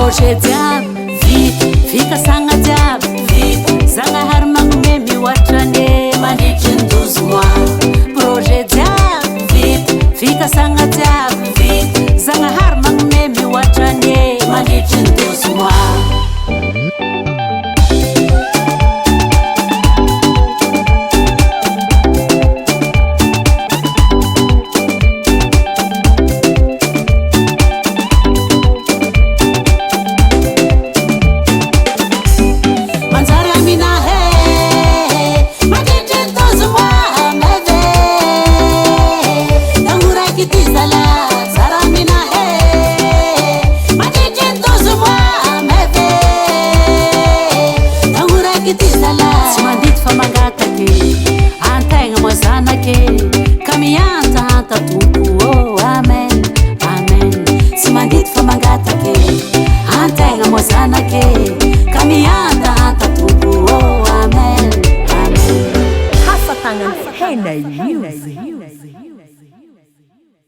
Projet jiaby vita, fikasagna jiaby vita, Zagnahary magnome mihoatra anie mandritry ny 12 mois. Projet jiaby vita, fikasagna jiaby vita, Zagnahary magnome mihoatra anie mandritry ny 12 mois. Manjary amina he mandritry ny 12 mois meve Tangoraiky ty zala tsara amina he mandritry ny 12 mois meve Tangoraiky ty zala. Tsy mandidy fa mangataky antegna moa zanake.